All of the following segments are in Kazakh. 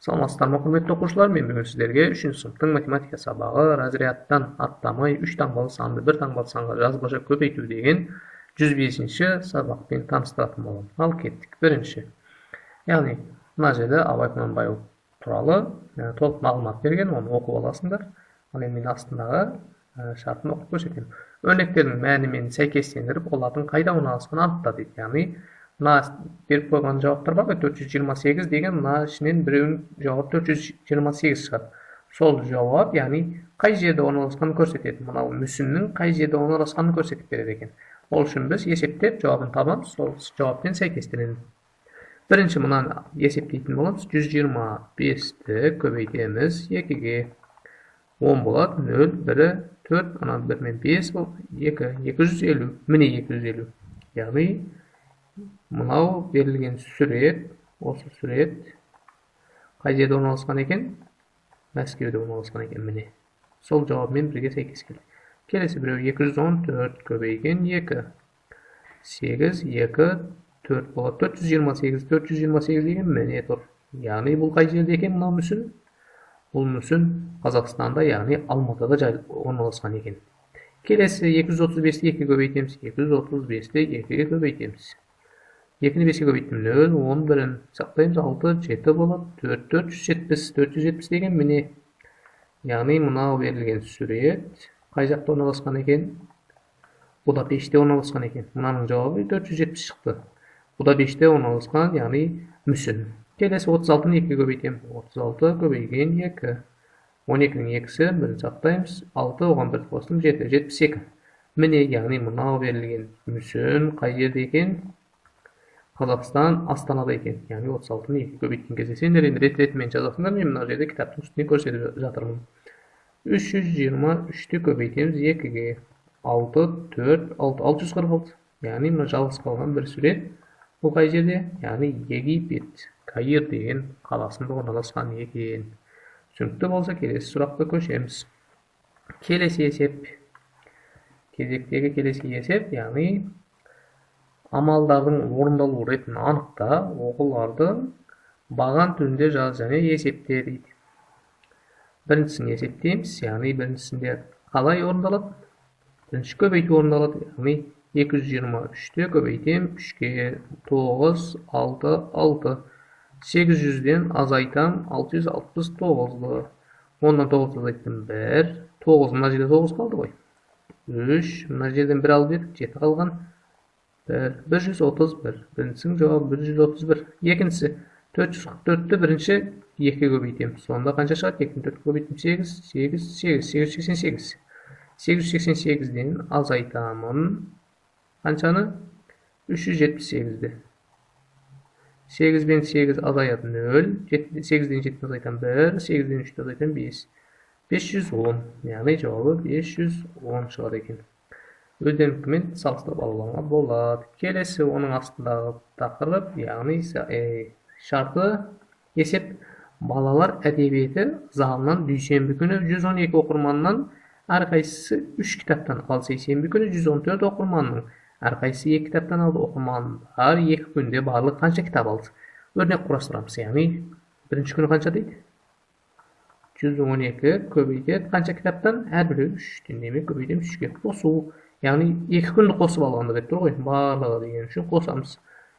Саламатсыздар ма, құрметті оқушылар? Мен бүгін сіздерге 3-ші сыныптың математика сабағы разрядтан аттамай 3 таңбалы санды бір таңбалы санға жазбаша көбейту деген 105-ші сабақпен таныстыратын боламын. Ал кеттік. Бірінші. Яғни мына жерде Абай Құнанбайұлы туралы толық мағлұмат берген, оны оқып аласыңдар. Ал енді мен астындағы шартын оқып көрсетемін. Өрнектердің мәнімен сәйкестендіріп, олардың қайда орналасқанын анықта дейді. Яғни мына беріп қойған жауаптар бар ғой, 428 деген мына ішінен біреуінің жауабы 428 шығады. Сол жауап, яғни қай жерде орналасқанын көрсетеді. Мынау мүсіннің қай жерде орналасқанын көрсетіп береді екен. Ол үшін біз есептеп жауабын табамыз, сол жауаппен сәйкестенеміз. Бірінші мынаны есептейтін боламыз. 125-ті көбейтеміз 2-ге. 10 болады, 0, 1, 4, ана 1 мен 5 болды, 2, 250, міне 250. Яғни мынау берілген сурет, осы сурет қай жерде орналасқан екен? Мәскеуде орналасқан екен, міне. Сол жауабымен бірге сәйкес келді. Келесі біреу 214 көбейген 2. 8, 2, 4 болады. 428, 428 деген міне тұр. Яғни бұл қай жерде екен мынау мүсін? Бұл мүсін Қазақстанда, яғни Алматыда орналасқан екен. Келесі 235-ті 2 көбейтеміз. 235-ті 2-ге көбейтеміз. 2-ні 5-ге көбейттім, 0, 11-ін сақтаймыз, 6, 7 болады, 4, 470, 470 деген міне. Яғни мынау берілген сурет қай жақта орналасқан екен? Будапештте орналасқан екен. Мынаның жауабы 470 шықты. Будапештте орналасқан, яғни мүсін. Келесі 36-ны 2-ге көбейтемін. 36 көбейген 2. 12-нің 2-сі, бірін сақтаймыз. 6, оған 1 қостым, 7, 72. Міне, яғни мынау берілген мүсін қай жерде екен? Қазақстан Астанада екен. Яғни 36-ны 2 көбейткен кезде сендер енді рет-ретімен жазасыңдар. Мен мына жерде кітаптың үстіне көрсетіп жатырмын. 323-ті көбейтеміз 2-ге. 6, 4, 6, 646. Яғни мына жалғыз қалған бір сурет. Бұл қай жерде? Яғни Египет, Каир деген қаласында орналасқан екен. Түсінікті болса, келесі сұраққа көшеміз. Келесі есеп. Кезектегі келесі есеп, яғни амалдардың орындалу ретін анықта, оларды баған түрінде жаз және есепте дейді. Біріншісін есептейміз, яғни біріншісінде қалай орындалады? Бірінші көбейту орындалады, яғни 223-ті көбейтем 3-ге 9, 6, 6. 800-ден азайтам 669-ды. Ондан 9 азайттым 1. 9, мына жерде 9 қалды ғой. 3, мына жерден 1 алып едік, 7 қалған. 1, 131. Біріншісінің жауабы 131. Екіншісі 444-ті бірінші 2-ге көбейтем. Сонда қанша шығады? 2-ні 4-ке көбейттім 8, 8, 8, 888. 888-ден азайтамын. Қаншаны? 378-ді. 8 бен 8 азаяды 0, 8-ден 7 азайтам 1, 8-ден 3 азайтам 5. 510, яғни жауабы 510 шығады екен. Өздеріңізбен салыстырып алуға болады. Келесі оның астындағы тақырып, яғни шарты есеп балалар әдебиеті залынан дүйсенбі күні 112 оқырманнан әрқайсысы 3 кітаптан, ал сейсенбі күні 114 оқырманның әрқайсысы 2 кітаптан алды. Оқырмандар 2 күнде барлық қанша кітап алды? Өрнек құрастырамыз. Яғни бірінші күні қанша дейді? 112 көбейтеді қанша кітаптан? Әрбіреуі 3-тен, демек көбейтеміз 3-ге қосу. Яғни 2 күнді қосып алғанда деп тұр ғой, барлығы деген үшін қосамыз.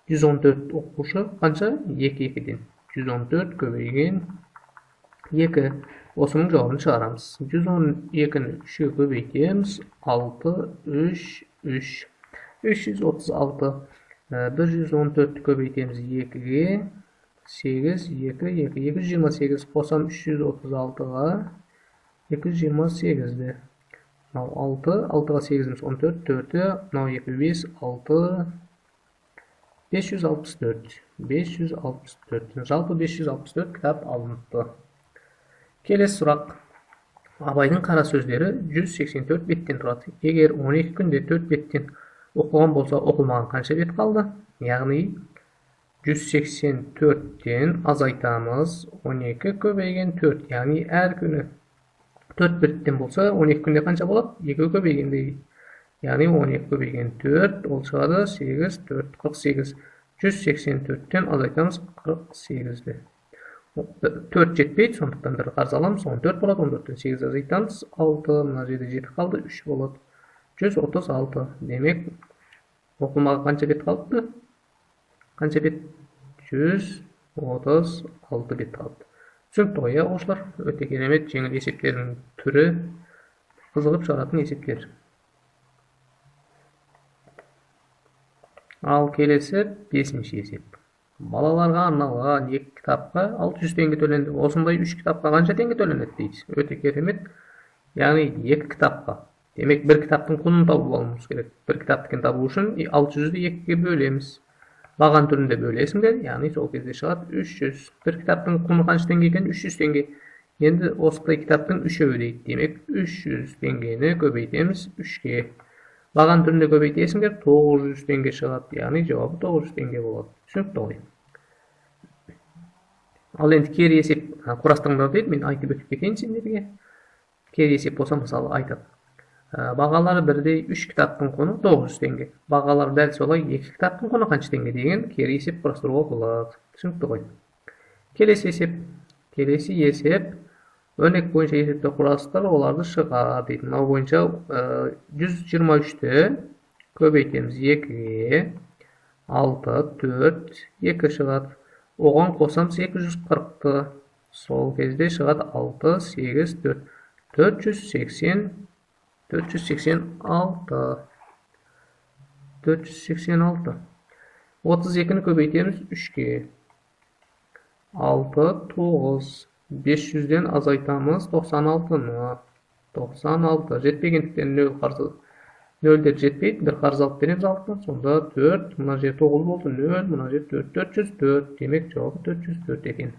114 оқушы қанша? 2 2-ден. 114 көбейген 2. Осының жауабын шығарамыз. 112-ні 3-ге көбейтеміз. 6, 3, 3. 336. 114-ті көбейтеміз 2-ге. 8, 2, 2, 228 қосам 336-ға 228-ді. Мынау 6, 6-ға 8-іміз 14, 4-і, мынау 2, 5, 6, 564. 564. Жалпы 564 кітап алыныпты. Келесі сұрақ. Абайдың қара сөздері 184 беттен тұрады. Егер 12 күнде 4 беттен оқыған болса, оқылмаған қанша бет қалды? Яғни 184-тен азайтамыз 12 көбейген 4. Яғни әр күні 4 беттен болса, 12 күнде қанша болады? 2 көбейгендей. Яғни 12 көбейген 4, ол шығады 8, 4, 48. 184-тен азайтамыз 48-ді. 4 жетпейді, сондықтан бір қарыз аламыз, 14 болады, 14-тен 8 азайтамыз, 6, мына жерде 7 қалды, 3 болады. 136. Демек, оқылмаған қанша бет қалыпты? Қанша бет? 136 бет қалыпты. Түсінікті ғой, иә, оқушылар? Өте керемет жеңіл есептердің түрі, қызығып шығаратын есептер. Ал келесі 5-ші есеп. Балаларға арналған 2 кітапқа 600 теңге төленді. Осындай 3 кітапқа қанша теңге төленеді дейді. Өте керемет. Яғни 2 кітапқа. Демек, бір кітаптың құнын тауып алуымыз керек. Бір кітаптікін табу үшін 600-ді 2-ге бөлеміз. Баған түрінде бөлесіңдер, яғни сол кезде шығады 300. Бір кітаптың құны қанша теңге екен? 300 теңге. Енді осындай кітаптың үшеуі дейді. Демек, 300 теңгені көбейтеміз 3-ге. Баған түрінде көбейтесіңдер, 900 теңге шығады. Яғни жауабы 900 теңге болады. Түсінікті ғой. Ал енді кері есеп құрастырыңдар дейді. Мен айтып өтіп кетейін сендерге. Кері есеп болса, мысалы, айтады. Бағалары бірдей 3 кітаптың құны 900 теңге. Бағалары дәл солай 2 кітаптың құны қанша теңге деген кері есеп құрастыруға болады. Түсінікті ғой. Келесі есеп. Келесі есеп. Өрнек бойынша есепті құрастыр, оларды шығар дейді. Мынау бойынша 123-ті көбейтеміз 2-ге, 6, 4, 2 шығады. Оған қосамыз 240-ты. Сол кезде шығады 6, 8, 4, 480, 486. 486. 32-ні көбейтеміз 3-ге. 6, 9. 500-ден азайтамыз 96-ны. 96. Жетпегендіктен 0 қарыз, 0 деп жетпейді, бір қарыз алып береміз 6-ны. Сонда 4, мына жер 9 болды, 0, мына жер 4, 404. Демек, жауабы 404 екен.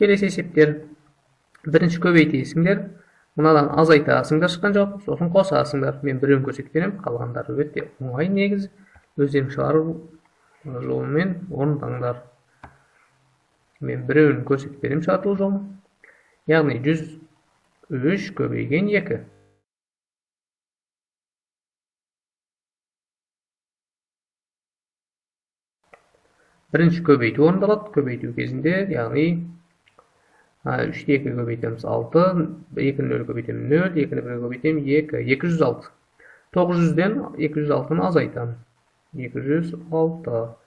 Келесі есептер. Бірінші көбейтесіңдер, мынадан азайтасыңдар шыққан жауап, сосын қосасыңдар. Мен біреуін көрсетіп беремін, қалғандары өте оңай негізі. Өздерің шығару жолымен орындаңдар. Мен біреуін көрсетіп беремін шығару жолын. Яғни 103 көбейген 2. Бірінші көбейту орындалады. Көбейту кезінде, яғни 3-ті 2 көбейтеміз 6, 2-ні 0 көбейтеміз 0, 2-ні 1 көбейтеміз 2, 206. 900-ден 206-ны азайтамын. 206.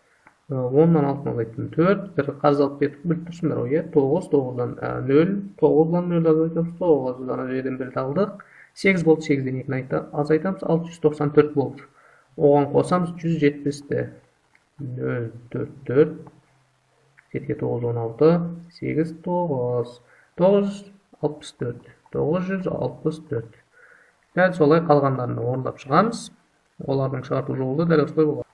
10-нан 6-ны азайттым 4, бір қарыз алып кетіп біліп тұрсыңдар ғой, иә? 9, 9-дан 0, 9-дан 0 азайтамыз, 9-дан ана жерден 1 алдық. 8 болды, 8-ден 2-ні азайтамыз, 694 болды. Оған қосамыз 170-ті. 0, 4, 4, 7, 9, 16, 8, 9, 964, 964. Дәл солай қалғандарын орындап шығамыз. Олардың шығарту жолы дәл осылай болады.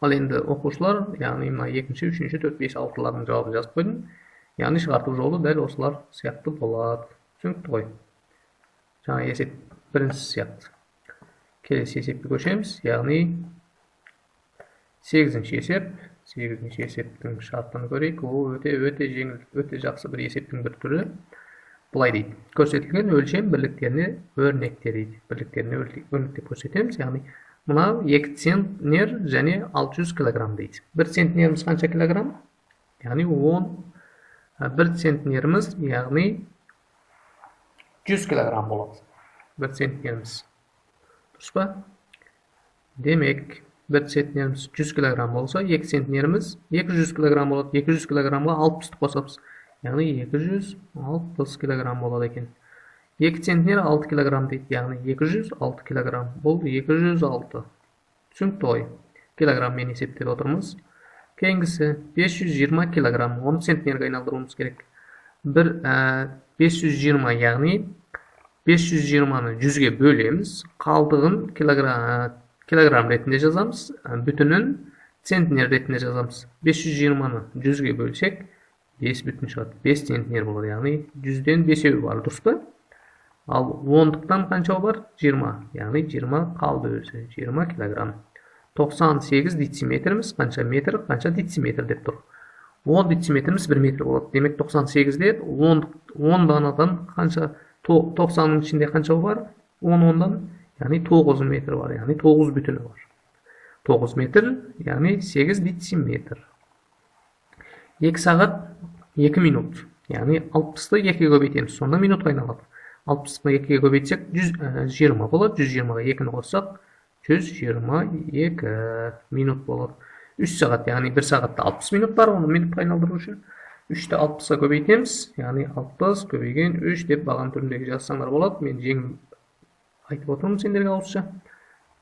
Ал енді оқушылар, яғни мына 2-ші, 3-ші, 4, 5, 6-лардың жауабын жазып қойдым. Яғни шығарту жолы дәл осылар сияқты болады. Түсінікті ғой. Жаңа есеп біріншісі сияқты. Келесі есепке көшеміз. Яғни 8-ші есеп. 8-ші есептің шартын көрейік. Ол өте жеңіл, өте жақсы бір есептің бір түрі. Былай дейді. Көрсетілген өлшем бірліктеріне өрнектер дейді. Бірліктеріне өрнектеп көрсетеміз. Яғни мынау 2 центнер және 600 килограмм дейді. 1 центнеріміз қанша килограмм? Яғни 10. 1 центнеріміз, яғни 100 килограмм болады. 1 центнеріміз. Дұрыс па? Демек, 1 центнеріміз 100 килограмм болса, 2 центнеріміз 200 килограмм болады. 200 килограммға 60-ты қосамыз. Яғни 260 килограмм болады екен. 2 центнер 6 килограмм дейді, яғни 206 килограмм. Бұл 206. Түсінікті ғой. Килограмммен есептеп отырмыз. Кейінгісі 520 килограмм. Оны центнерге айналдыруымыз керек. 520, яғни 520-ны 100-ге бөлеміз. Қалдығын килограмм ретінде жазамыз. Бүтінін центнер ретінде жазамыз. 520-ны 100-ге бөлсек, 5 бүтін шығады. 5 центнер болады, яғни 100-ден 5-еуі бар, дұрыс па? Ал ондықтан қанша бар? 20, яғни 20 қалды өзі, 20 килограмм. 98 дециметріміз қанша метр, қанша дециметр деп тұр. 10 дециметріміз 1 метр болады. Демек 98-де 10 данадан қанша, 90-ның ішінде қанша бар? 10 ондан, яғни 9 метр бар, яғни 9 бүтіні бар. 9 метр, яғни 8 дециметр. 2 сағат 2 минут. Яғни 60-ты 2-ге көбейтеміз, сонда минутқа айналады. 60-ны 2-ге көбейтсек 120 болады. 120-ға 2-ні қоссақ 122 минут болады. 3 сағат, яғни 1 сағатта 60 минут бар, оны минутқа айналдыру үшін 3-ті 60-ға көбейтеміз, яғни 60 көбейген 3 деп баған түріндегі жазсаңдар болады. Мен жеңіл айтып отырмын сендерге ауызша.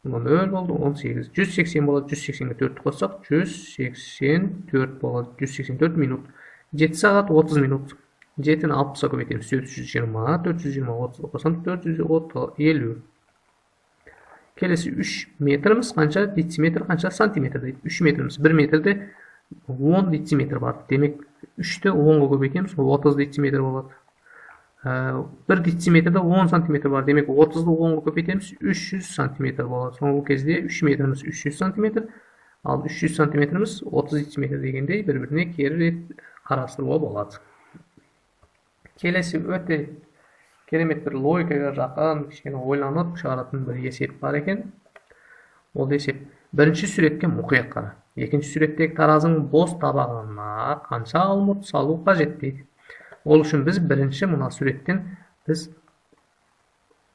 0 болды, 18, 180 болады. 180-ге 4-ті қоссақ 184 болады. 184 минут. 7 сағат 30 минут. 7-ні 60-ға көбейтеміз, 420, 420 30-ға қосамыз, 450. Келесі 3 метріміз қанша? Дециметр қанша? Сантиметр дейді. 3 метріміз, 1 метрде 10 дециметр бар. Демек, 3-ті 10-ға көбейтеміз, 30 дециметр болады. 1 дециметрде 10 сантиметр бар. Демек, 30-ды 10-ға көбейтеміз, 300 сантиметр болады. Соңғы кезде 3 метріміз 300 сантиметр, ал 300 сантиметріміз 30 дециметр дегендей бір-біріне кері рет қарастыруға болады. Келесі өте керемет бір логикаға жақын, кішкене ойланып шығаратын бір есеп бар екен. Ол есеп: бірінші суретке мұқият қара. Екінші суреттегі таразының бос табағына қанша алмұрт салу қажет дейді. Ол үшін біз бірінші мына суреттен біз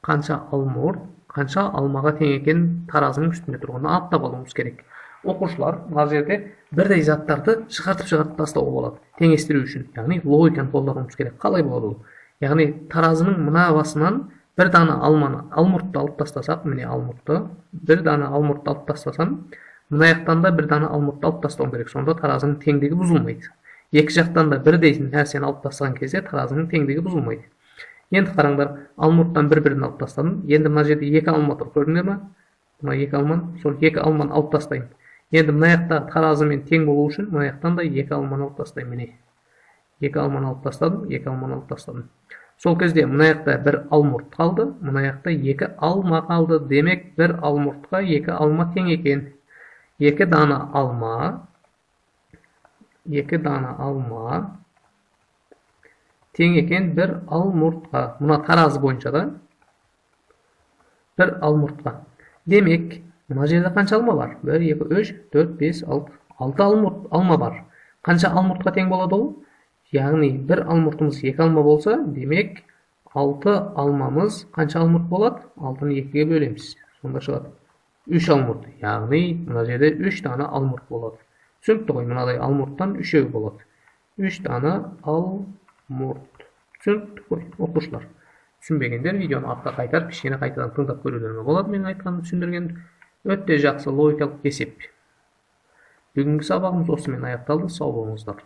қанша алмұрт, қанша алмаға тең екенін таразының үстінде тұрғанын анықтап алуымыз керек. Оқушылар, мына жерде бірдей заттарды шығартып тастауға болады, теңестіру үшін. Яғни логиканы қолдануымыз керек. Қалай болады ол? Яғни таразының мына басынан бір дана алманы, алмұртты алып тастасақ, міне алмұртты, бір дана алмұртты алып тастасам, мына жақтан да бір дана алмұртты алып тастауым керек. Сонда таразының теңдігі бұзылмайды. Екі жақтан да бірдей нәрсені алып тастаған кезде таразының теңдігі бұзылмайды. Енді қараңдар, алмұрттан бір-бірін алып тастадым. Енді мына жерде екі алма тұр, көрдіңдер ме? Мына екі алманы, сол екі алманы алып тастаймын. Енді мына жақта таразымен тең болу үшін мына жақтан да екі алманы алып тастаймын. Міне. Екі алманы алып тастадым, екі алманы алып тастадым. Сол кезде мына жақта бір алмұрт қалды, мына жақта екі алма қалды. Демек, бір алмұртқа екі алма тең екен. Екі дана алма, екі дана алма тең екен бір алмұртқа. Мына таразы бойынша да бір алмұртқа. Демек, мына жерде қанша алма бар? 1, 2, 3, 4, 5, 6. 6 алмұрт, алма бар. Қанша алмұртқа тең болады ол? Яғни бір алмұртымыз екі алма болса, демек 6 алмамыз қанша алмұрт болады? 6-ны 2-ге бөлеміз. Сонда шығады 3 алмұрт. Яғни мына жерде 3 дана алмұрт болады. Түсінікті ғой, мынадай алмұрттан 3-еу болады. 3 дана алмұрт. Түсінікті ғой, оқушылар. Түсінбегендер видеоны артқа қайтарып, кішкене қайтадан тыңдап көрулеріңе болады. Мен айтқанымды түсіндірген өте жақсы логикалық есеп. Бүгінгі сабағымыз осымен аяқталды. Сау болыңыздар.